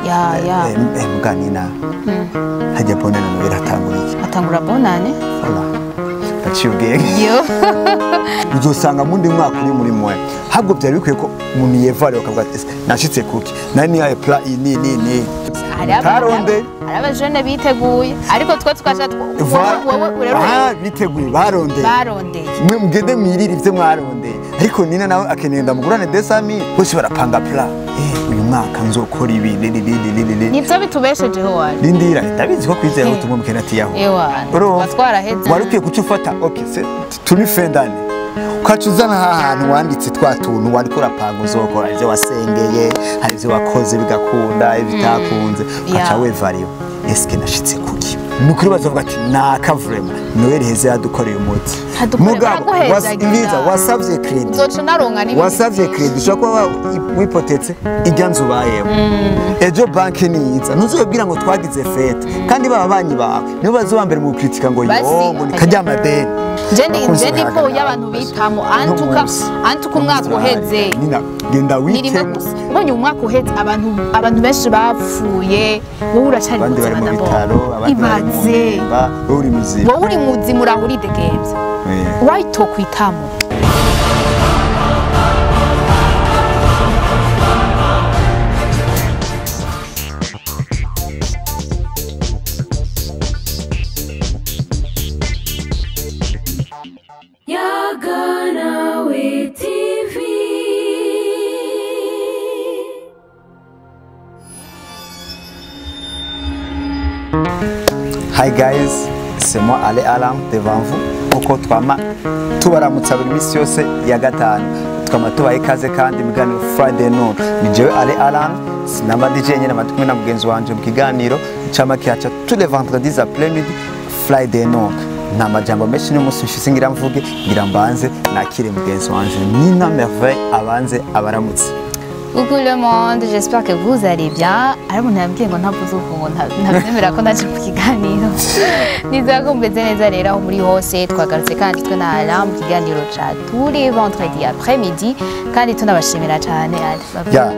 Ya. Muganina hajya bonane Noel atangura iki? Atangura bonane. Voilà. Ndaciye ubwenge. Yo. Uzosanga mundi mwaka uri muri mwe. Habwo byari bikwiye ko umuntu yevare bakavuga ati nashitse kuki? Nari nihaye plan iyi ni ni ni. Taronde. Hari abajene biteguye ariko twe twasha wowe rero biteguye barondeye. Barondeye. Mwe mugende mwirire ivyo mwarondeye. Ariko Nina nawe akeneye ndamugurane 200,000 bose barapanga plan. Uyu mwaka nzokora ibi ni ni ni ni. Nivyo bitubeshejeho wari. Lindira ndabizi ko kwizera ubutumwa mukena ati yaho. Ewa. Batwaraheze. Wari ukwiye guca ufata okay turi fendane. Ukacuzana ahantu wanditse twa tuntu wari kurapanga uzokora ivyo wasengeye, hari ivyo wakoze bigakunda, ibitakunze, ukaca wevariyo. Eske nashitse kuki? Nukuri bazovuga ati naka vraiment Noel heze yadukoreye umuti. Mugabo wasavye credit. Nzoca naronka n'ibindi. Wasavye credit ushobora kuba wipotetse irya nzu ubayemo. Ejo banki niyiza ntuzobwira ngo twagize fete kandi baba banyi bawe nibo bazoba mbere mu kritika ngo yo ngo nikajya amadeni. Jendi ko y'abantu bitamo antuka umwaka uheze. Nina genda witemo. Ubonye umwaka uheze abantu benshi bapfuye wowe uracari muzima ndabo. Ibaze. Wowe uri muzima. Wowe uri muzima urahuri degemvye. Wayitokwitamo. Yaganawe TV. Hi guys, c'est moi Ale Alan devant vous. Uko twama tubaramutsa buri misi yose ya gatanu. Twama tubaye ikaze kandi mu kiganiro Friday Noon. Ni jewe Ale Alan, sinamba DJ nyene amatukumwe na mugenzi wanje mu kiganiro cama kihaca tous les vendredis après-midi Friday Noon. Nta majambo menshi n'umunsi mfise ngira mvuge ngira mbanze nakire mugenzi wanje Nina Merveille abanze abaramutse. Coucou le monde, j'espère que vous allez bien. Alors umuntu yambwiye ngo ntavuze uko ntabyemera ko naje mu kiganiro. Nizera ko mumeze neza rero aho muri hose twagarutse kandi twe na Alain mu kiganiro ca tous les vendredis après-midi kandi tunabashimira cyane. Ya,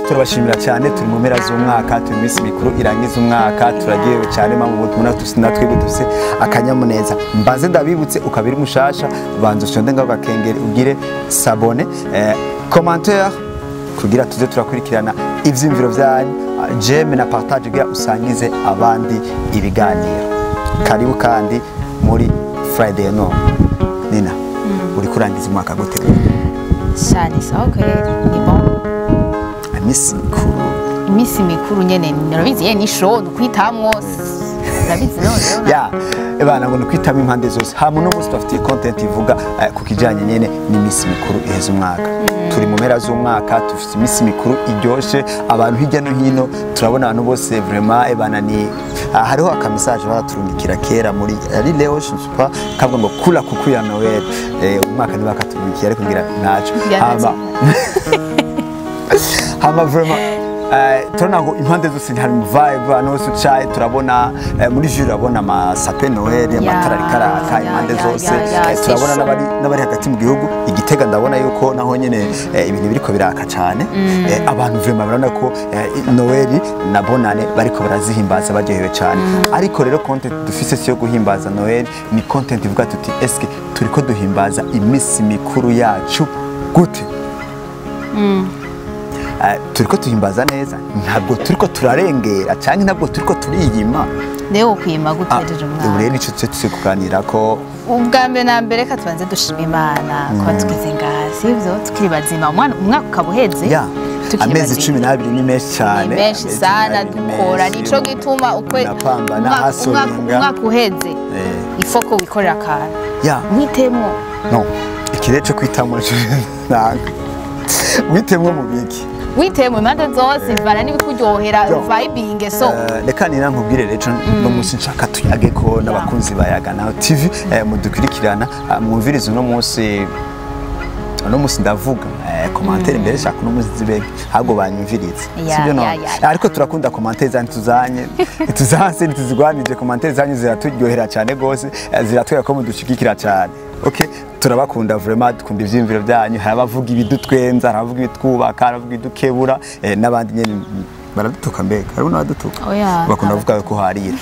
turabashimira cyane turi mu mpera z'umwaka turi mu minsi mikuru irangiza umwaka turagiyewe cyane mpamvu ubutumwa dufite twebwe dufite akanyamuneza. Mbanze ndabibutse ukabiri mushasha banza ushonde ngaho gakengere ugire s'abonner commentaire kugira tuze turakurikirana ivyimviro byanyu j'aime na partage kugira usangize abandi ibiganiro. Karibu kandi muri Friday no Nina uri kurangiza umwaka gute? Cyane sawa kweli ni bon. Imisi mikuru. Imisi mikuru nyene narabizi ye ni show nukwitamwo narabizi none. Ya ebana ngo nukwitamo impande zose. Hamwe no musi tufitiye content ivuga ku kijanye nyene n'imisi mikuru iheza umwaka. Turi mu mpera z'umwaka tufite imisi mikuru iryoshe abantu hirya no hino turabona abantu bose vraiment ebana ni hariho aka message baraturungikira kera muri ari Leo je sais pas kavuga ngo kula kuku ya Noel umwaka ni bakaturungikiye ariko ngira naco hama vraiment turabona ngo impande zose hari vibe hano hose ucaye turabona muri jure urabona amasape Noel amatara ariko araka impande zose turabona n'abari hagati mu gihugu igitega ndabona yuko naho nyene ibintu biriko biraka cyane abantu vraiment barabona ko Noel na Bonane bariko barazihimbaza baryohewe cyane ariko rero content dufise siyo guhimbaza Noel ni content ivuga tuti eske turiko duhimbaza imisi mikuru yacu gute? Turiko tuhimbaza neza ntabwo turiko turarengera cyangwa ntabwo turiko turiyima. Leo kwima gutejeje umwana. Ubu rero nico tse kuganira ko ubwa mbere na mbere ka tubanze dushima Imana kuba tugize ngaha sivyo tukiri bazima umwaka ukabuheze. Amezi 12 ni menshi cyane. Ni menshi sana dukora nico gituma ukwe umwaka uheze ifoko wikorera akantu. Witemo. No ikirere cyo kwitamo nanga. Witemwe mu biki? Witemo impande zose ivana n'ibikuryohera vibing so. Reka nina nkubwire rero no munsi nshaka tuyage ko n'abakunzi ba Yaganawe TV mudukurikirana mwumvirize no munsi ndavuga commentaire mbere shaka no munsi zibege ahubwo banyumvirize sibyo no ariko turakunda commentaire zanyu tuzanye tuzanse ntituzigwanije commentaire zanyu ziraturyohera cyane gose ziratwereka ko mudushigikira cyane. Okay, turabakunda vraiment dukunda ivyimviro byanyu hari abavuga ibidutwenza hari abavuga ibitwubaka hari abavuga ibidukebura n'abandi nyene Baradutuka mbega, harimo n'abadutuka. Oya, bakunda kuvuga ko harira.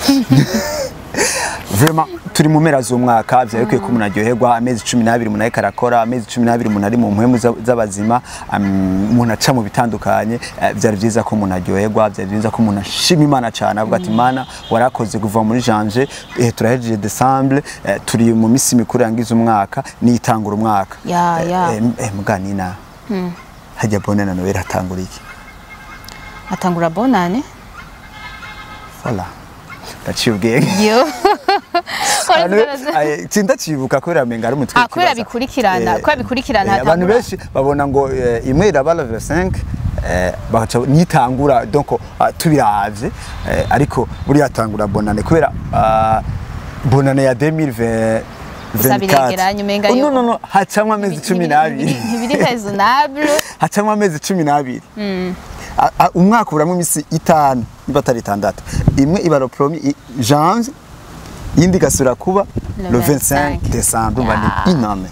Vraiment turi mu mpera z'umwaka, vyari bikwiye ko umuntu aryoherwa. Amezi 12 umuntu ariko arakora, amezi 12 umuntu ari mu mpwemu z'abazima, umuntu aca mu bitandukanye. Vyari vyiza ko umuntu aryoherwa, vyari vyiza ko umuntu ashima Imana cane, avuga ati Mana warakoze kuva muri janvier, turahejeje décembre, turi mu misi mikuru yangiza umwaka nitangura umwaka. Ya. Muga Nina, hajya bonne na Noël hatangura iki? Atangura bonane. Voilà, ndaciye ubwenge. Yo. Sindacibuka kubera menga ari umutwe. Ah, kubera bikurikirana, kubera bikurikirana. Abantu hatangura- benshi babona ngo imwe iraba le 25, bagaca nitangura, donc tubiravye, ariko buriya atangura bonane kubera bonane ya 2024. Gusa biregeranye, umenga Oh, no, no, no, hacamwo amezi 12. Ntibiri raisonnable. Hacamwo amezi 12. Umwaka uburamwo imisi 5 niba atari 6. Imwe iba le premier janvier, iyindi igasubira kuba Le le 25 25 décembre. Umva, ni Ya. une année,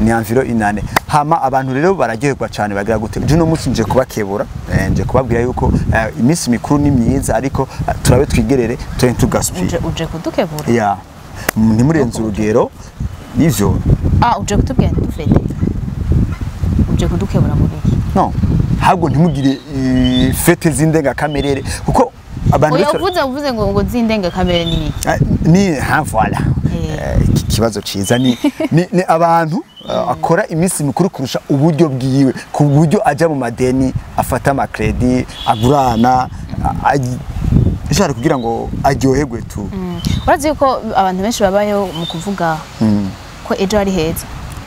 ni environ une année. Hama abantu rero bararyoherwa cyane, bagira gute. Je no munsi nje kubakebura, nje kubabwira yuko iminsi mikuru ni myiza, ariko turabe twigerere turi tugaspire. Uje kudukebura? Ya, ntimurenze urugero nivyo. Ah, uje kutubwira ntidufete? Uje kudukebura muri iki? No, ahubwo ntimugire fête z'indengakamere kuko abantu Oya, benshi uvuze ngo z'indengakamere ni iki? Ah, ni ha voilà. Iki kibazo ciza ni abantu akora iminsi mikuru kurusha uburyo bwiwe, ku buryo aja mu madeni, afata ama crédit, agurana ashaka kugira ngo aryoherwe tu. Urazi yuko abantu benshi babayeho mu kuvuga ko ejo ari heza?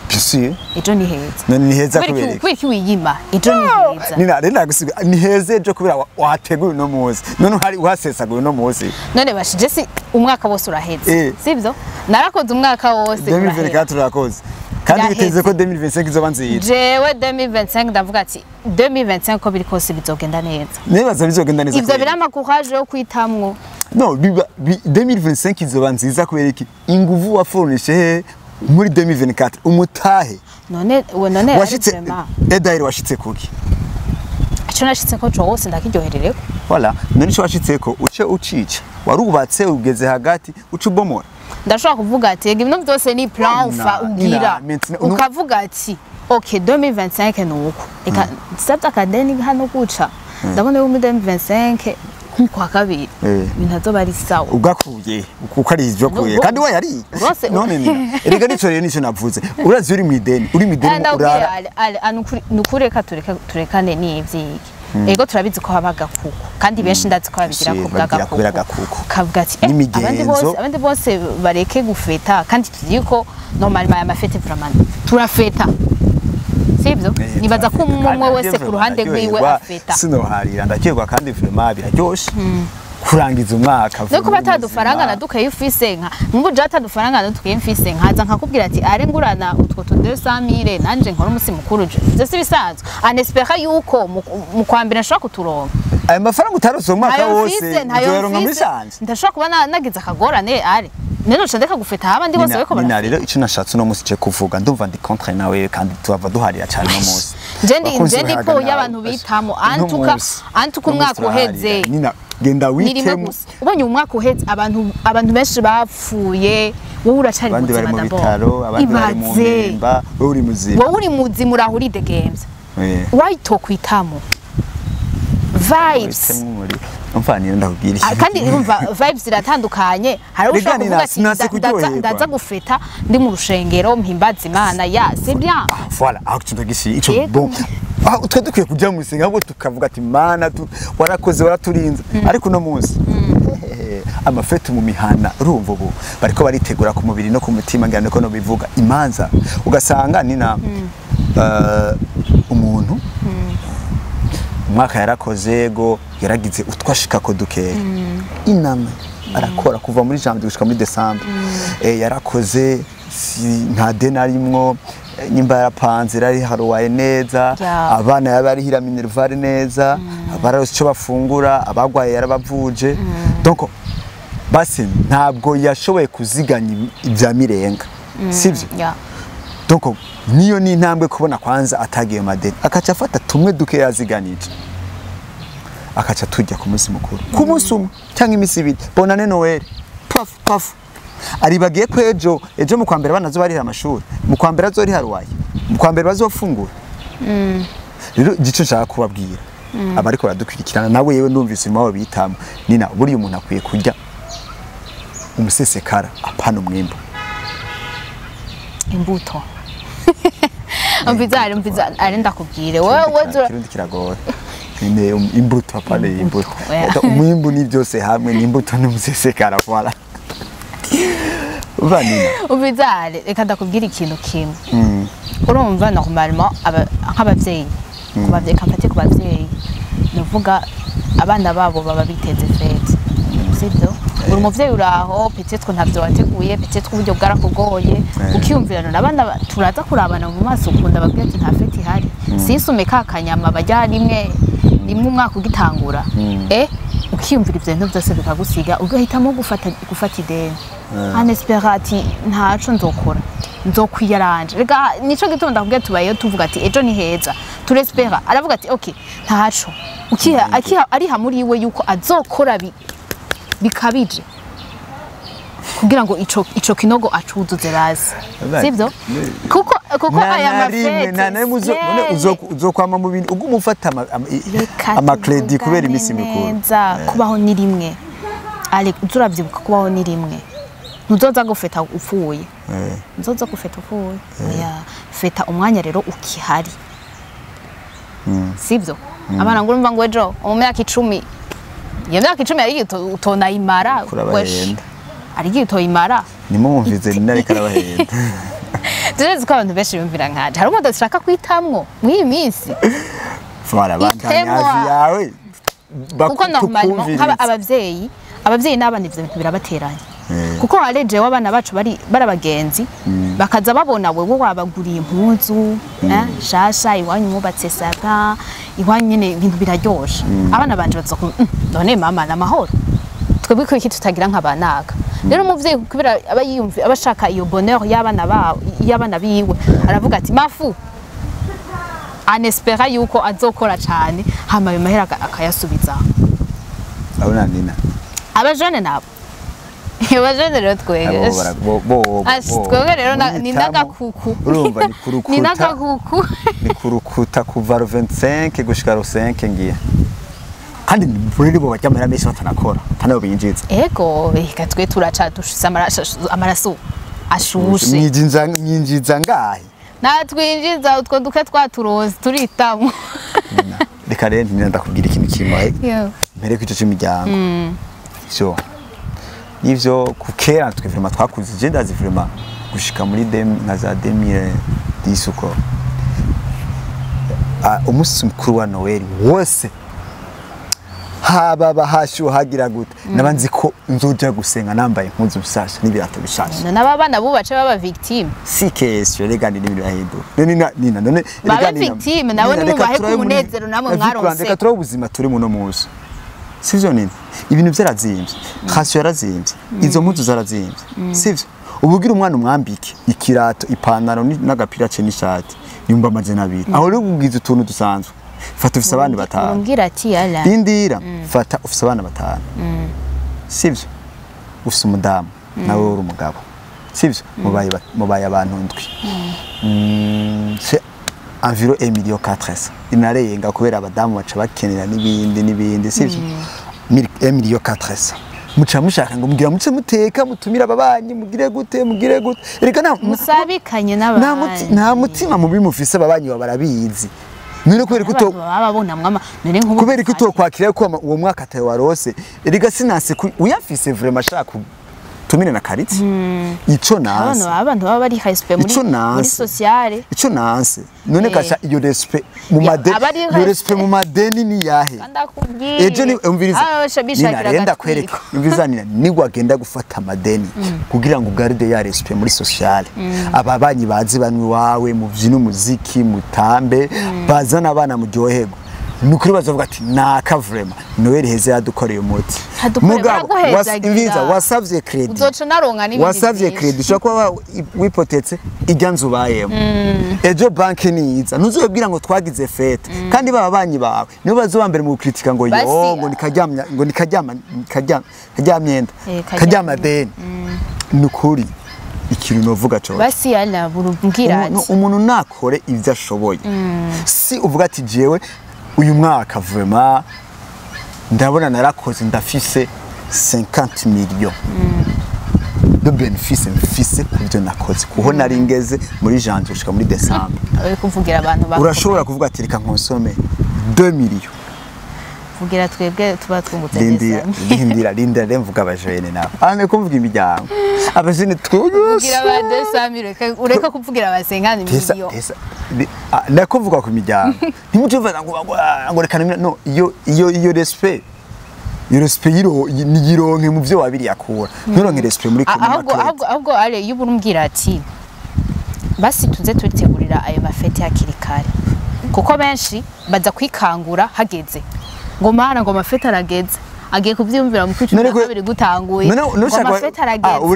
Bien sûr. Ejo ni heza. None ni heza Kubera kubera iki? Kubera iki wiyima? Ejo ni heza. Nina rero nagusiga ni heza ejo kubera wateguye uno munsi, none uhari uhasesaguye uno munsi. None bashije si umwaka wose uraheze? Sibyo, narakoze umwaka wose urahera. 2024 urakoze kandi Yaheze. biteze ko 2025 izoba nziza. Jewe 2025 ndavuga ati 2025 ko biri kose bizogenda neza. Nibaza bizogenda neza Ivyo kubera iki? birama courage yo kwitamwo. No, biba 2025 izoba nziza kubera iki? Inguvu wafournishe he muri 2024, umutahe None we none washitse vraiment. Edaire washitse kuki? Ico nashitse ko cose ndakiryoherereko. Voilà, none ico washitse ko uce ucica, warubatse ugeze hagati uce ubomora. Ndashobora kuvuga ati ega ibintu byose ni plan ufa ugira ukavuga ati ok, 2025 ni uku, reka nsabye akadeni hano guca, ndabona yuko muri 2025 nk'ukwa kabiri ibintu azoba ari sawa. Ugakuye kuko ari ivyo kuye kandi we yari none nina erega nico rero nico navuze, urazi uri mu ideni, uri mu ideni ndabwira urara. Nukuri reka tureke, turekane n'ivyiki. Ego, turabizi ko haba agakuku kandi benshi ndazi ko babigira Si, ku babigira kubera bw'agakuku. agakuku. Ukavuga ati N'imigenzo. Abandi bose bareke gufeta, kandi tuzi ko normalement aya ma fêtes vraiment turafeta, sibyo? Nibaza ko umwe umwe wese ku ruhande rwiwe afeta. Sinoharira, ndakirwa kandi vraiment biraryoshe kurangiza umwaka. No kuba atadufaranga na dukeyi ufise, nka nkubu je atadufaranga na dukeyi mfise, nkaza nkakubwira ati are ngurana utwo tu 200,000 nanje nkora umusi mukuru, je ivyo si bisanzwe, en espérant yuko mu kwa mbere nshobora kuturonka. Ayo mafaranga utarose umwaka Ntayo wose mfise, ntayo uzoyaronka muri mfise. shanje. Ndashobora kuba nagize akagorane are none nca ndeka gufeta abandi bose bariko Nina barafeta. rero icyo nashatse uno munsi cyo kuvuga, ndumva ndi contre nawe kandi tuhava duharira cyane uno munsi. Je Bakunzi ndi bahaga po nawe. y'abantu bitamo Uno antuka munsi. antuka Uno munsi umwaka uheze. turaharira. Nina, genda Ni rimwe witemo. gusa ubonye umwaka uheze, abantu benshi bapfuye, wowe uracari Abandi bari muzima. mu D'abord bitaro, abandi bari mu ibaze mpimba, wowe uri muzima. Wowe uri muzima, uraho uridegemvya, wayitokwitamo vibes. Witemo umuriro. Umva niyo ndakubwira Ah, kandi urumva vibes ziratandukanye. Hari Rega ushobora Nina, kuvuga ati sinase kuryoherwa. Ndaza gufeta ndi mu rushengero mpimbaza Imana, ya c'est bien. Voilà, aho ico ndagishiye ico. Yego. Bon, aho twe dukwiye kuja mu isenga ahubwo tukavuga ati Mana warakoze, waraturinze. Ariko uno munsi ama fêtes mu mihana, urumva ubu bariko baritegura ku mubiri no ku mutima, ngira niko no bivuga imanza, ugasanga nina umuntu umwaka yarakoze go yaragize utwashika ko dukeya inama arakora kuva muri janvier gushika muri décembre, yarakoze nta deni arimwo, nyimba yarapanze yari haruwaye neza, abana yabarihira minerval neza, abarose icyo bafungura, abagwaye yarabavuje. Donc basi ntabwo yashoboye kuziganya ibya mirenga, sivyo? Ya. Donc niyo ni intambwe kubona kwanza atagiye madeni, akaca afata tumwe duke yaziganije. Akaca tujya ku munsi mukuru, ku munsi umwe cyangwa iminsi ibiri, bonane, Noël, paf paf. Aribagiye ko ejo, ejo mu kwa mbere abana barihira amashuri, mu kwa mbere azoriha ruwaye, mu kwa mbere bazofungura. Rero igice nshaka kubabwira abariko baradukurikirana, nawe yewe ndumvise urimo bitamo nina, buriya umuntu akwiye kurya umusesekara, apana umwimbu. Imbuto. Umviza, umviza, ari ndakubwire wowe. Kirundi kiragora nyine, imbuto, apana imbuto. Oya. Umwimbu ni byose hamwe, ni imbuto n'umusesekara, voilà. Uva nina. Umviza, reka ndakubwire ikintu kimwe. Urumva, normalement nk'abavyeyi, ku bavyeyi kamfate, ku bavyeyi nuvuga abana babo baba biteze fête, sibyo? Uri umuvyeyi, uraho, peut-être ntavyo wateguye, peut-être uburyo bwarakugoye, ukiyumvira none abana turaza kurabana mu maso ukunda babwira ati nta fête ihari, sinsume ka kanyama bajya rimwe rimwe umwaka ugitangura. Ukiyumvira ivyo bintu byose bikagusiga, ugahitamo gufata ideni en espérant ati ntaco nzokora, nzokwiyaranje. Reka nico gituma ndakubwira, tubayeho tuvuga ati ejo ni heza, turespera. Aravuga ati okay, ntaco, ukiha akiha ariha muri iwe yuko azokora bikabije kugira ngo ico kinogo acuzuze bazi, sivyo? Kuko aya na rimwe ma fêtes na rimwe none uzokwama mu bintu uguma ufata Reka ama crédit kubera tuvugane iminsi mikuru. neza. Kubaho ni rimwe, ale uzuravyibuka, kubaho ni rimwe. Ntuzoza gufeta upfuye. Ntuzoza gufeta upfuye. Oya, feta umwanya rero ukihari, sivyo? Abana ngo urumva ngo ejo mu myaka 10, iyo myaka 10 ari igihe utonayimara. Kurabahenda. Ari igihe utoyimara. Nimumvise nina, ariko arabahenda. Turazi ko abantu benshi bumvira nkanje, hari umuntu adashaka kwitamwo mw'iyi minsi. Voilà, bandanya. Itemwa. Avi yawe. Kuko normalement tukumviriza. nk'aba abavyeyi n'abana ivyo bintu birabateranya, kuko harejewe abana bacu bari abagenzi, bakaza babona wewe wabaguriye impuzu shasha, iwanyu mwubatse sapin, iwanyu nyene ibintu biraryoshe. Abana banje baza ku none mama namahoro, twebwe ko iki tutagira nk'abanaka?" Rero umuvyeyi kubera aba yiyumvi, aba ashaka iyo bonheur y'abana babo, y'abana biwe, aravuga ati mafu, en espérant yuko azokora cane, hama ayo mahera akayasubiza. Urabona nina. Abajene nabo, abajene rero twege Abo Twebwe rero ni muhitamo. n'agakuku. Urumva ni Ni kurukuta. n'agakuku. Ni kurukuta kuva ro 25 gushika ro 5 ngiye, kandi muri bo barya amahera menshi batanakora, atanayo binjiza. Ego, reka twe turaca dushise amaraso ashushe. Mwinjiza ngahe? Natwinjiza utwo duke twaturoze turitamwo. Nina, reka rero nina ndakubwira ikintu kimwe. Mbere ko ico cy'imiryango ivyo nivyo kukera twe vraiment twakuze, je ndazi vraiment gushika muri nka za 2010 uko. Umunsi mukuru wa Noel wose, haba bahashu hagira gute, naba nzi ko nzoja gusenga nambaye impuzu bishasha n'ibirato bishasha. None aba bana bubace baba victime? Si question, rega ni ibintu birahinduka. None nina none Babe rega nina, victime, nabo Nina, reka nimubahe turabe muri- umunezero namwe Reka mwaronse. Reka turabe ubuzima turi muno munsi, sivyo nina? Ibintu vyarazimvye, ration yarazimvye, izo mpuzu zarazimvye, sivyo? Ubugira umwana umwambike ikirato, ipantaro n'agapira ce n'ishati, yumva 200. Aho rero ubwiza utuntu dusanzwe, fata ufise abandi batanu. Umbwira ati yala. Rindira, fata ufise abana batanu, sivyo? Ufise umudamu, nawe uri umugabo, sivyo? Mubaye abantu ndwi. C'est environ 1 million 400, inarenga kubera abadamu baca bakenera n'ibindi n'ibindi, sivyo? 1 million 400, muca mushaka ngo mugira muce muteka, mutumire ababanyi, mugire gute, mugire gute? Erega nta Musabikanye nta n'abandi. Nta mutima mubi mufise, ababanyi baba barabizi. None kubera ko Abantu baba babona mwama none nk'ubu kubera ko utokwakira ko uwo mwaka atawe warose, erega sinase uyafise vraiment ashaka tumire na karitsi ico nanse. Abantu baba bari respect muri Ico muri nanse. sociale. Ico nanse none gasha iyo respect mu Ya, madeni, abari iyo respect mu madeni ni yahe? Ndakubwiye. Ejo ni umviriza. Ah, bishakira Nina, renda agatwiko. kwereka, umviriza nina, nigwagenda gufata amadeni kugira ngo ugarde ya respect muri sociale, ababanyi bazi banywe iwawe, muvyine umuziki, mutambe, bazana abana muryoherwe. Nukuri bazovuga ati naka vraiment Noel heze yadukoreye umuti. Hadukoreye, Mugabo baraguhezagira. imviza wasavye credit. Uzoca unaronka n'ibindi Wasavye vyinshi. credit ushobora kuba wipotetse ijya nzu ubayemo. Ejo banki niyiza ntuzobwira ngo twagize fête, kandi baba banyi bawe nibo bazoba mbere mu gukritika ngo yo ngo nikaryamya, ngo nikaryama, nikaryama karyamyenda karyama. Karyama deni. Nukuri ikintu novuga cyo Basi yala burumbwira ati umuntu nakore ibyo ashoboye. Si uvuga ati jewe uyu mwaka vraiment ndabona narakoze, ndafise 50 millions de bénéfices mfise ku byo nakoze kuho nari ngeze muri janvier gushika muri décembre. Uri kuvugira abantu bakomeye. Urashobora kuvuga ati reka nkonsome 2 millions. Kuvugira twebwe tuba twungutse Rindira. neza. Rindira, rindira rero, mvuga abajene nabo ane kumvuga imiryango, abajene Kuvugira twese. ba 200 ureka kuvugira ba 50 Tesa millions. Tesa ndakuvuga ku miryango, ntimutuvuga ngo reka no iyo respect, iyo respect yiro niyironke mu byo wabiri yakura, nturonke respect muri Ahubwo ahubwo ale iyo uburumbwira ati basi tuze turitegurira ayo ma fêtes hakiri kare, kuko benshi baza kwikangura hageze ngo mana, ngo ama fêtes arageze, agiye kuvyiyumvira mu kwicumi None na kabiri gutanguye, ngo ama fêtes arageze. Ubu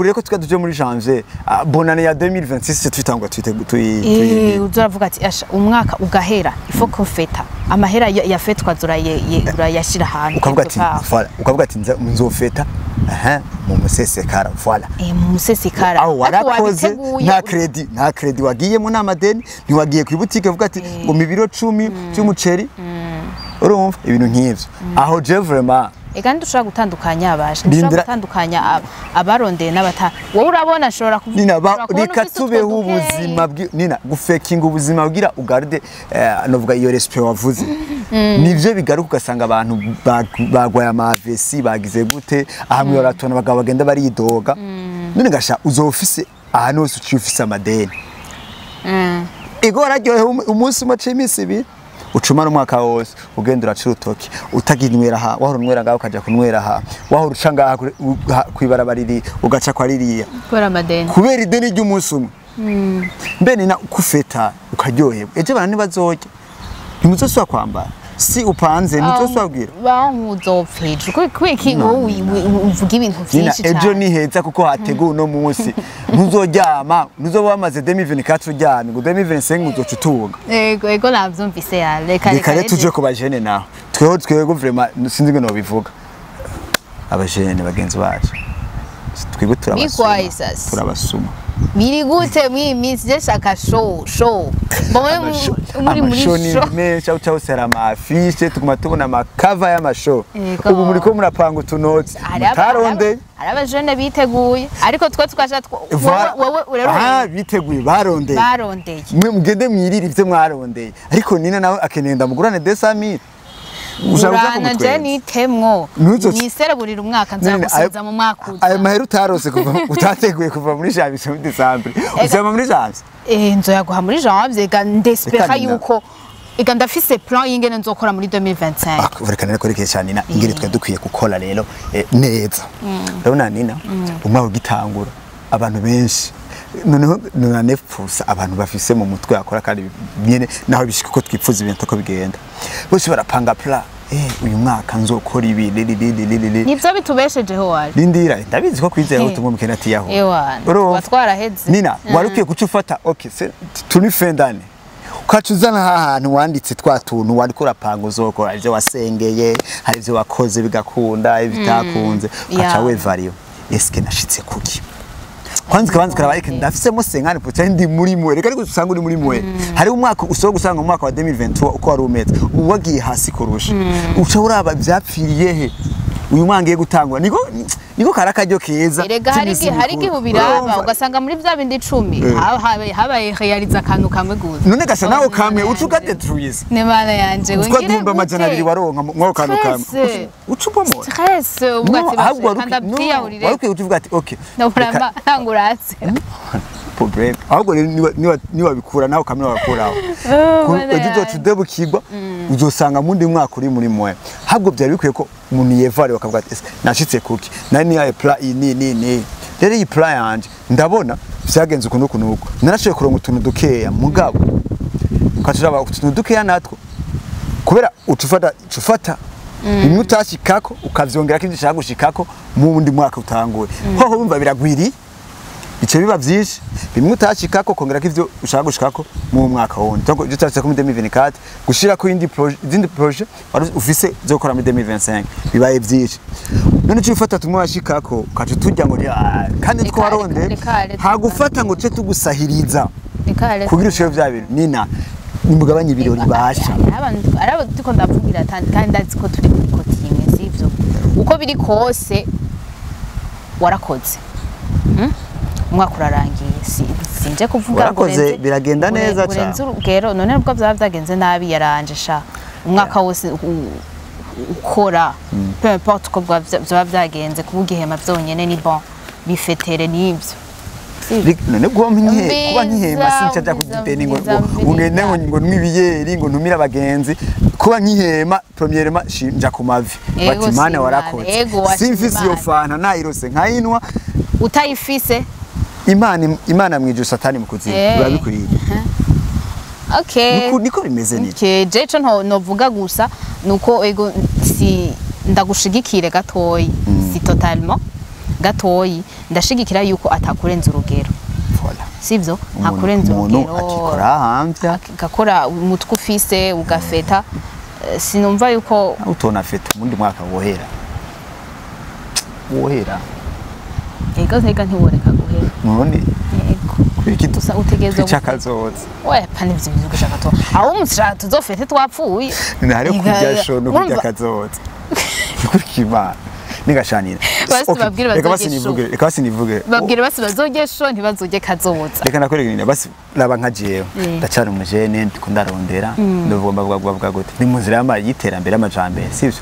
rero ko twa tuje muri janvier, bonane ya 2026 twitangwa twite Uzoravuga ati asha umwaka ugahera il faut ko fêta amahera ya fête urayashira ahantu Ukavuga ati quelque part. Voilà, ukavuga ati nzofeta aha mu musesekara, voilà. Mu musesekara. Aho Ariko warakoze wabiteguye, nta crédit, nta crédit wagiyemo n'amadeni, ntiwagiye ku ibutike uvuga ati ngo mibiro 10 by'umuceri, urumva ibintu nk'ivyo aho je vraiment. Ega ntidushobora gutandukanya abasha, ntidushobora gutandukanya abarondeye n'abata. Wowe urabona ashobora kuvuga Nina ushobora kubona reka ufise utwo tubeho dukeyi. Ubuzima nina gufekinga ubuzima kugira ugarde novuga iyo respect wavuze, nivyo bigaruka ugasanga abantu bagwaye amavesi bagize gute ahamwe baratona abagabo bagenda baridoga. None gasha uzofise ahantu hose uciye ufise amadeni. Ego wararyohewe umunsi umwe aciye iminsi 2, ucumara umwaka wose ugenda uraca urutoki, utaginywera aha wahora unywera ngaha ukaja kunywera aha, wahora uca ngaha kw'ibarabara iri ugaca kwa ririya. Kubera amadeni. Kubera ideni ry'umunsi umwe. Mbe nina kufeta ukaryoherwa, ejo abantu ntibazorya, ntimuzosubira kwambara, si upanze ntuzosubira kubwira. Bankuzopfa ejo kubera iki wowe uvuga ibintu Nina vyinshi ejo cyane? ni heza kuko hateguwe uno munsi. Ntuzoryama, ntuzoba wamaze 2024 uryamye ngo 2025 uzoca utunga. Ego, navyumvise ya reka. Reka rero tuje ku bajene naho. Tweho vraiment sinzi ngo nobivuga, abajene bagenzi bacu twebwe turabasuma. Bigwaye sasa. Turabasuma. Biri gute mw'iyi minsi? Je shaka show show mbone muri Ama show ni show. Menshi aho hose hari ama affiches, tuguma tubona amakava y'ama show. Yego. Ubu muriko murapanga utunotsi mutarondeye. Hari abajene biteguye, ariko twe tukaja wowe rero Aha biteguye barondeye. Barondeye. Mwe mugende mwirire ivyo mwarondeye, ariko nina nawe akeneye ndamugurane 200,000. Ushaka uza Urana je kumutwenza. nitemwo nisereburira umwaka, nzagusubiza mu mwaka uza. Ayo mahera utarose kuva utateguye kuva muri janvier muri décembre, uzaba muri janvier. Nzoyaguha muri janvier, ega ndespera Reka Nina. yuko ega ndafise plan y'ingene nzokora muri 2025. Ah, reka rero kuri cyane Nina, ingene twe dukwiye gukora rero neza. Urabona Nina, umwaka ugitangura abantu benshi noneho nonanepfusa abantu bafise mu mutwe yakora kandi nyene naho bishika uko twipfuza ibintu uko bigenda, bose barapanga plan, uyu mwaka nzokora ibi li li li li li li. Nivyo bitubeshejeho wari. Rindira, ndabizi ko kwizera ubutumwa mukene ati yaho. Ewa, Urumva? tuba twaraheze. Nina wari ukwiye guca ufata okay se turi fin d'année ukaca uzana hantu wanditse twa tuntu wariko urapanga uzokora, ivyo wasengeye, hari ivyo wakoze bigakunda, ibitakunze, ukaca wevariyo eske nashitse kuki? Kwanza ukabanza ukaraba ariko ndafisemo 50% ndi muri mwe, reka ariko usanga uri muri mwe. Hari umwaka ushobora gusanga mu mwaka wa 2023 uko wari umeze ubu wagiye hasi kurusha, uca uraba vyapfiriye he uyu mwaka ngiye gutangura, niko kari akaryo keza Erega hari k'iminsi igihe hari igihe mikuru. ubiraba Urumva? ugasanga muri bya bindi 10 habaye realiza akantu kamwe gusa. None gasa nawe kamwe Mana uca yanje. ugadetruiza. Ne mana yanje Utwa wongere 200,000 waronka mwako kantu kamwe Stress. uca ubomora. Stress uvuga No, ati ahubwo wari kandi abyiyahurire. wari ukwiye kuvuga ati okay Ndabura ntangurase. Problème ahubwo rero niwabikura nawe kamwe wakuraho Mana ejo uzoca yanje. udebukirwa, uzosanga mundi mwaka uri muri mwe. Ahubwo byari bikwiye ko umuntu yevare bakavuga ati ese nashitse kuki, nari nihaye plan iyi ni ni ni rero iyi plan yanje ndabona vyagenze uku n'uku n'uku, narashoboye kuronka utuntu dukeya, mugabo ukaca uraba utuntu dukeya natwo Kubera ucufata bimwe utashikako ukavyongerako ivyo ushaka gushikako mu wundi mwaka utanguye. Hoho bumva biragwiriye, bice biba vyinshi, bimwe utashikako kongerako ivyo ushaka gushikako mu mwaka wundi. Donc ivyo utashikako muri 2024 gushirako indi projet, izindi projet wari ufise zo gukora muri 2025 bibaye vyinshi. None uciye ufata tumwe washikako ukaca turya ngo kandi twaronde hagufata ngo tuce tugusahiriza kugira ushike vya bintu. Nina nimugabanye ibirori basha. Abantu arabo tuko ndavugira kandi ndazi ko turi kuri côté imwe, sivyo? Uko biri kose warakoze. Umwaka urarangiye, sinje kuvuga ngo Warakoze, biragenda neza urenze cane. urugero. None ubwo byaba byagenze nabi yaranje sha umwaka wose ukora, peu importe uko byaba byagenze, kuba ugihema byonyene ni bon, bifetere n'ibyo. Sivyo? None kuba kuba nkihema Umviza, sinca nja umviza, kudeni ngo umviza, ngo ngende ngo umviriza. ngo nw'ibiyeri ngo ntumire abagenzi. Kuba nkihema, premièrement nja ku mavi Ego, bati Mana si warakoze. Imana, ego, washima Simfise iyo Imana. fanta nayirose nkayinwa. Utayifise. Imana, Imana mwijuru, Satani mu kuzimu. Biba bikwiye. Okay. Niko bimeze nini. Okay, je ico novuga gusa nuko ego si ndagushigikire gatoyi, si totalement, gatoyi ndashigikira yuko atakurenza urugero. Voilà. Sivyo? Ntakurenza Umuntu urugero. akikora ahamvya. Gakora umutwe ufise ugafeta. Sinumva yuko Utona fête umundi mwaka wohera wohera. Ego, ntega ntiworeka guhera. None Ego. kwiki Gusa utegerezwa twica akazoza. We pa nivyo bintu gushaka to aho umusha tuzofete twapfuye. Hariho kurya show no kurya akazoza kurya Imana nigashanira. Basi Okay, babwire reka basi bazorye show. nivuge, reka basi nivuge. Babwire basi bazorye show, ntibazorye kazoza. Reka nakwereka ibintu basi, raba nka jewe ndacyari umujene, ndiko ndarondera, ndavuga mbavuga mbavuga gute, ni mu nzira y'iterambere, y'amajambere, sivyo?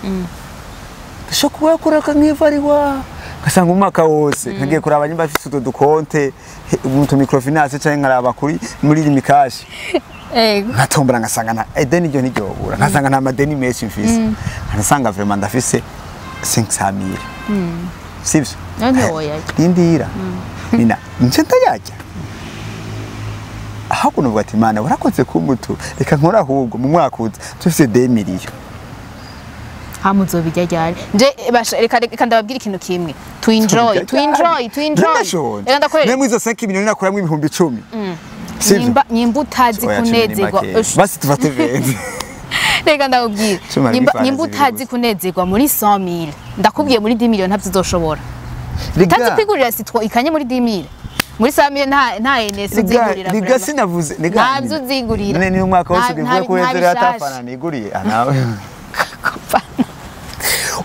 Ndashobora kuba yakora nk'ivariwa ngasanga umwaka wose nkagiye kuraba nyimba afise utwo dukonte mu microfinance canke nkaraba kuri muri Lumicash, Ego. nkatombora ngasanga nta ideni ryo ntiryobura, nkasanga nta madeni menshi mfise, nkasanga vraiment ndafise 500,000, sivyo? None ntiwoyarya. Rindira nina nce ndayarya, ahubwo nuvuga ati Imana warakoze kumutu, reka nkora ahubwo mu mwaka uza tufise 2 millions. Hama uzobirya ryari? Nje basha reka ndababwira ikintu kimwe: to enjoy, to enjoy, to enjoy. Ndashonje. Reka ndakwereka. Nemwe izo 5 millions nakuramwo 10,000, sivyo? Nyimba utazi Oya, 10 ni kunezerwa make. Basi tufate 20. Reka ndakubwira. 10 hari Nyimba n'ifaranga nyimba zibiri utazi gusa. kunezerwa muri 100,000, ndakubwiye muri 10 millions ntabyo uzoshobora. Riga, Utazi kwigurira citron ikanye muri 10,000, muri 100,000 nta NS riga, uzigurira. riga Vraiment. sinavuze riga. Ntabyo uzigurira. None ni umwaka wose ugiye Nta ko wezera bishasha. atafana niguriye. Ah, nawe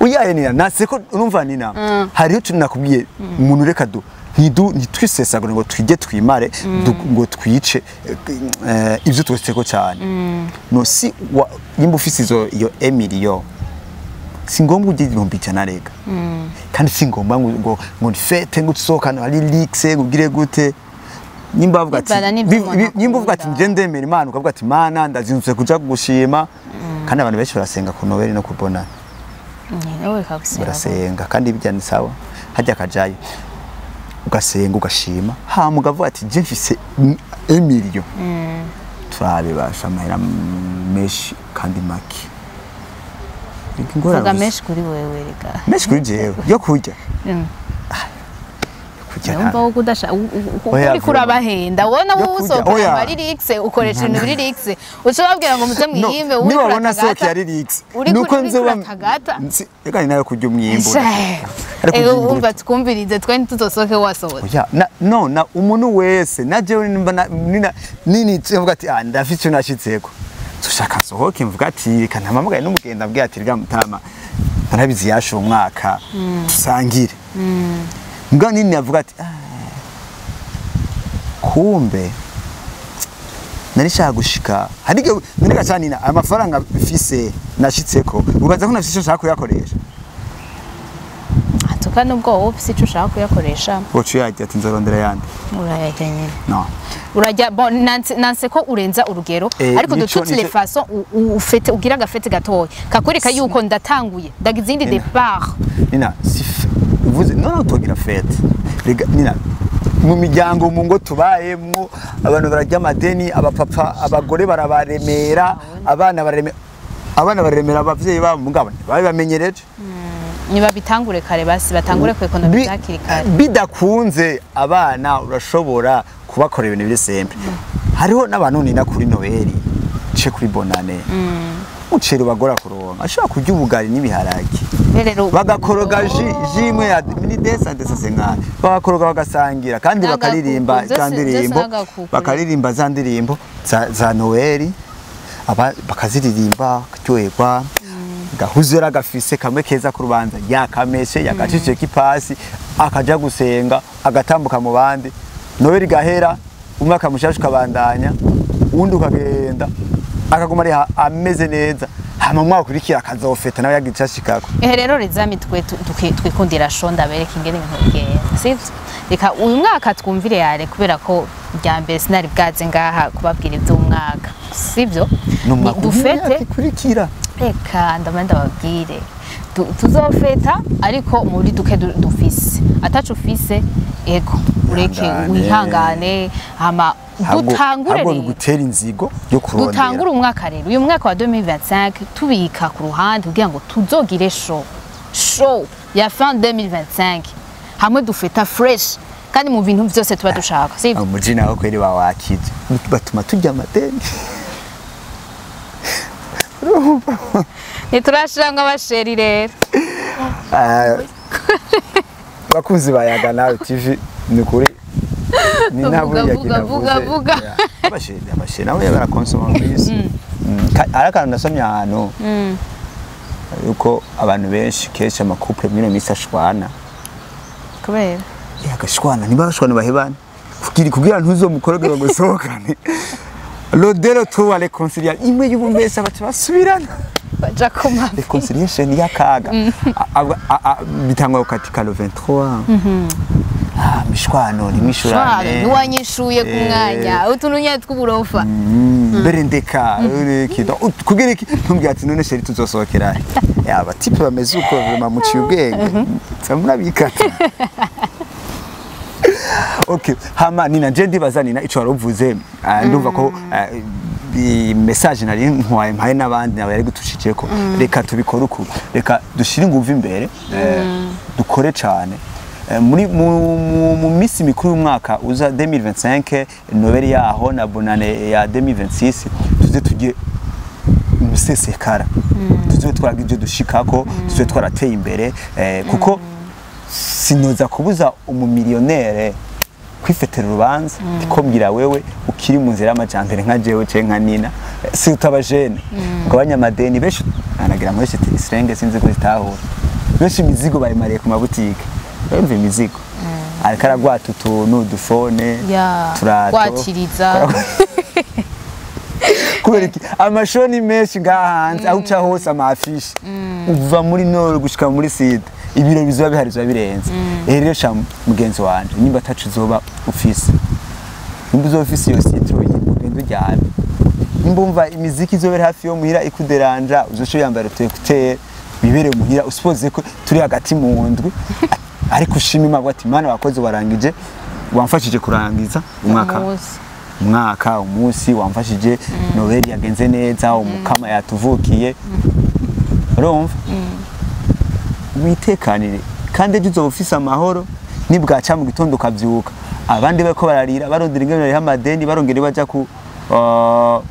uyaye nina naseko urumva nina hariho utuntu nakubwiye umuntu reka du ntidu ntitwisesagure ngo twige twimare ngo twice ibyo tweseko cyane. No si nimba ufise izo iyo emiliyo si ngombwa ugire 100,000 rega, kandi si ngombwa ngo fête ngo usohokane ari luxe ngo ugire gute. Nimba bavuga ati Bivana n'ivyo umuntu nimba uvuga ati akunda. nje ndemera Imana, ukavuga ati Mana ndazinutse kuja kugushima, kandi abantu benshi barasenga ku Noel no ku Bonane. Nawe reka gusenga. Barasenga kandi bijya ni sawa, hajya kajayo ugasenga ugashima, hama ukavuga ati je mfise emiliyo turabibasha amahera menshi kandi make. Reka ingorane Vuga gusa. Menshi kuri wewe reka. Menshi kuri jewe yo kurya. Yo kurya Numva nta- wowe udasha Oya, uri kurabahenda wowe nawe Yo kurya, usohokana oya. ama lyrics, ukoresha ibintu biri lyrics, uca ubabwira ngo muze No, mwiyimbe wowe uri niwabona kuratagata. soke ya lyrics Uri nuko uri nzoba kuratagata. Reka ni nayo kurya umwimbu. Ariko Ego kurya imbuto. umva twumvirize twe ntituzosohoke wasohotse. Oya, na, no, na umuntu wese na jewe nimba nina nini mvuga ati ah ndafite icyo nashitseko, tushaka sohoke mvuga ati reka ntamamagaye n'umugenda abwiye ati rega mutama narabizi yashe umwaka dusangire, mbwa nini avuga ati ah, kumbe nari nshaka gushika hari igihe none gacanina amafaranga mfise nashitseko ubaza ko nafise icyo nshaka kuyakoresha. Tuka nubwo wowe ufise ico ushaka kuyakoresha. Wocu yarya ati nzorondera yandi. Urayarya nyine. No. Urajya bon nanse ko urenza urugero, ariko de toutes les façons ufete ugira agafete gatoya kakwereka yuko ndatanguye ndagize indi Nina. départ. Nina si uvuze no tugira fête rega nina mu miryango mu ngo tubayemwo abantu bararya amadeni, abapapa abagore barabaremera, abana baremera. Abana baremera abavyeyi babo, mugabo babamenyereje. Niba bitangure kare, basi batangure ku économiser hakiri kare. Bidakunze, abana urashobora kubakorera ibintu biri simple. Hariho n'abantu nina kuri Noël ce kuri Bonane, umuceri bagora kuronka, ashobora kurya ubugari n'ibiharage, Rero bagakoroga jus imwe ya mini desa desa senkani, bagakoroga bagasangira kandi N'agakuku, bakaririmba za ndirimbo, vyose n'agakuku. bakaririmba za ndirimbo za Noël, aba bakaziririmba bakaryoherwa. Gahuzera gafise kamwe keza ku rubanza, yakameshe, yagacishije kipasi, akaja gusenga, agatambuka mu bandi. Noël gahera, umwaka mushasha ukabandanya, uwundi ukagenda, akaguma ari ameze neza. Hama umwaka ukurikira akazofeta nawe yagize ico ashikako. Ehe, rero rizami, twe twikundira show, ndabereka ingene ibintu bigenda, sivyo? Reka uyu mwaka twumvire yare, kubera ko rya mbere sinari bwaze ngaha kubabwira ivy'umwaka, sivyo? Ni Dufete. Ikurikira. Reka ndamara ndababwire. Tuzofeta ariko muri duke dufise. Ataco ufise, ego, ureke. Wihangane. Wihangane, hama dutangure Ahubwo rero. bigutera inzigo yo kurondera. Dutangure umwaka rero, uyu mwaka wa 2025, tubika ku ruhande kugira ngo tuzogire show ya fin 2025, hamwe dufeta fresh kandi mu bintu byose tuba dushaka, sivyo? Umuji nawe kweri bawakije, batuma turya amadeni. Ntiturashiramwo abasheri rero. Bakunzi bayaga nawe TV, ni kuri ni Vuga, ntabwo vuga, vuga, vuga. Abasheri nabo barakonsoma kwisi. Hari akantu nasomye ahantu yuko abantu benshi kenshi ama couple mwino minsi ashwana. Kubera Agashwana ntibashwana, bahebana kugira ntuzomukoroge bagusohokane. Lodero tuwa réconciliation imwe y'ubumesa, baca basubirana. Baja ku mavi. Réconciliation y'akaga bitangwa gukatika le 23. Ah, mishwano nimwishurane. Ntiwanyishuye ku mwanya, utuntu nyine tw'uburofa. Mbere ndeka ureke kugira iki, ntumbwira ati: "None chéri, tuzosohokera he?" Yaba type bameze uko, vraiment muciye ubwenge, murabikata. Okay, hama Nina, je ndibaza Nina ico waruvuze, ndumva ko message nari ntwaye mpaye n'abandi nawe yari gutushijeko. Reka tubikore uku, reka dushire inguvu imbere, dukore cane muri mu misi mikuru y'umwaka uza 2025, Noël yaho na Bonane ya 2026, tuze tujye umusesekara, tuze twaraga ibyo dushikako, tuze twarateye imbere, kuko sinoza kubuza umumiliyonere kwifetera urubanza ndiko mbwira wewe ukiri mu nzira y'amajambere nka jewe canke nka Nina. Si utabajene ngo amadeni benshi anagira ngo isirenge, sinzi ko zitahura benshi imizigo bayimariye ku mabutike, urumva imizigo ariko aragwata utuntu udufone Ya, turato. Gwatiriza. Kubera iki? Ama show ni menshi ngaha hanze, aho uca hose ama affiches, uva muri nord gushika muri sud, ibiro bizoba bihari, bizoba birenze. Rero sha mugenzi wanje, nimba atacu uzoba ufise, nimba uzoba ufise iyo Citroën, ugenda uryame. Nimba umva imiziki izoba iri hafi yo muhira ikuderanja, uzoca uyambara utu écouteurs wibere muhira, usipoze ko turi hagati mu ndwi, ariko ushima Imana ati: "Mana wakoze, warangije, wamfashije kurangiza umwaka." Umunsi. Umwaka, umunsi wamfashije, Noël yagenze neza, umukama yatuvukiye. Urumva witekanire, kandi ejo uzoba ufise amahoro nibwaca mu gitondo ukavyuka, abandi bariko bararira barondera ingene bariha amadeni, barongera baja ku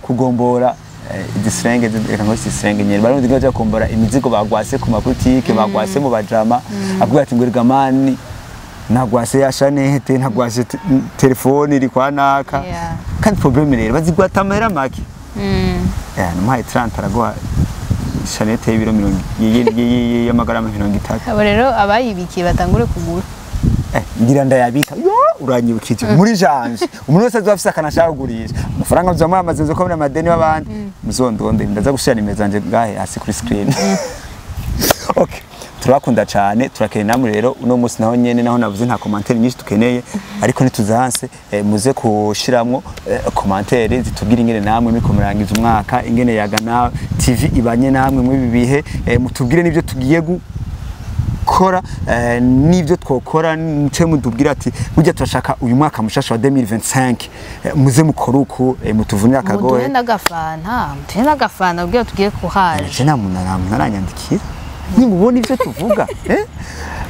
kugombora igisirenge, reka ngo isirenge nyene, barondera ingene baja kugombora imizigo bagwase ku mabutike, bagwase mu bajama. Akubwira ati ngo: "Erega mani, nagwase ya chaînette, nagwase telefone iri kwa naka." Kandi problème rero bazigwata amahera make. Namuhaye 30, araguha chaînette y'ibiro mirongo y'amagarama 30. Abo rero abayibikiye batangure kugura. Ngira ndayabika yo, uranyibukije muri janje. Umuntu wese azoba afise akantu ashaka kugurisha, amafaranga muzaba mwamaze ko muri amadeni y'abandi, muzondonde, ndaza gushira nimero zanje ngahe hasi kuri screen. Okay, turabakunda cyane, turakeneye namwe. Rero uno munsi naho nyene, naho navuze nta commentaire nyinshi dukeneye, ariko ntituzanse, muze kushiramwo commentaire zitubwira ingene namwe muriko murangiza umwaka, ingene Yaga na TV ibanye namwe muri ibi bihe, mutubwire n'ibyo tugiye gukora. gukora, n'ivyo twokora. Muce mutubwira ati burya turashaka uyu mwaka mushasha wa 2025, muze mukore uku, mutuvunire Muduhe akagohe. n'agafanta, muduhe n'agafanta ubwira tugiye kuhaje. Je nta muntu aranyandikira, nimubona ivyo tuvuga, eh?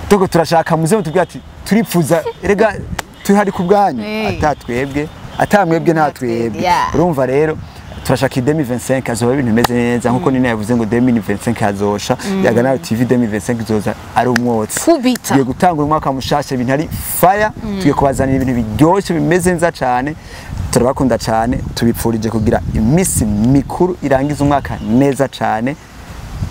Donc turashaka muze mutubwira ati turipfuza, erega tuhari ku bwanyu. Ata twebwe, ata mwebwe, nta twebwe. Urumva rero turashaka 2025 azoba ibintu bimeze neza, nkuko Nina yavuze ngo 2025 hazosha. Yaga Nawe TV 2025 izoza ari umwotsi. Kubita. Tugiye gutangura umwaka mushasha ibintu ari fire, tugiye kubazanira ibintu biryoshye bimeze neza cyane. Turabakunda cyane, tubipfurije kugira iminsi mikuru irangiza umwaka neza cyane.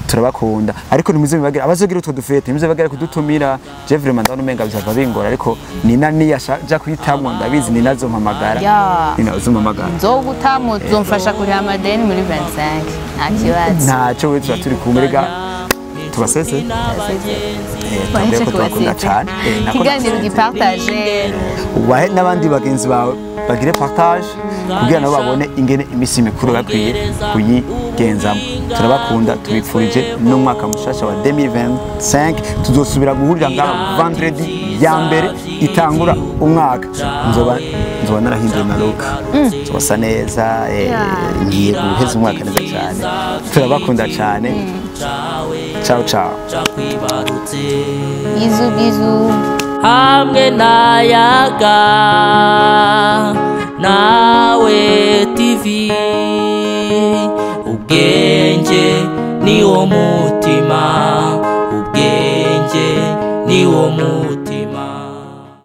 Turabakunda, ariko ntimuze mubagire abazogira utwo dufete, ntimuze bagire kudutumira. Je vraiment ndabona umenga bizava bingora, ariko Nina niyasha kuhitamwo, ndabizi Nina azompamagara. Nina azompamagara. Nzogutamu, uzomfasha kuriha amadeni muri 25, nta kibazo. Ntacyo, we tuba turi kumwe. Rega tubaseze. Tubabwire ko tubakunda cyane. Nako Ikiganiro nabasezeye. Gipartage. Ubahe n'abandi bagenzi bawe bagire partage kugira nabo babone ingene iminsi mikuru bakwiye kuyigenzamo. Turabakunda, tubipfurije n'umwaka mushasha wa 2025. Tuzosubira guhurira ngaha vendredi ya mbere itangura umwaka. Nzoba narahinduye na look, nzobasa neza, ngiye guheza umwaka neza cyane. Turabakunda cyane. Ciao ciao. Cakwibarutse. Bisous bisous. Hamwe n'Ayaga Nawe TV, ubwenge ni wo mutima, ubwenge ni wo mutima.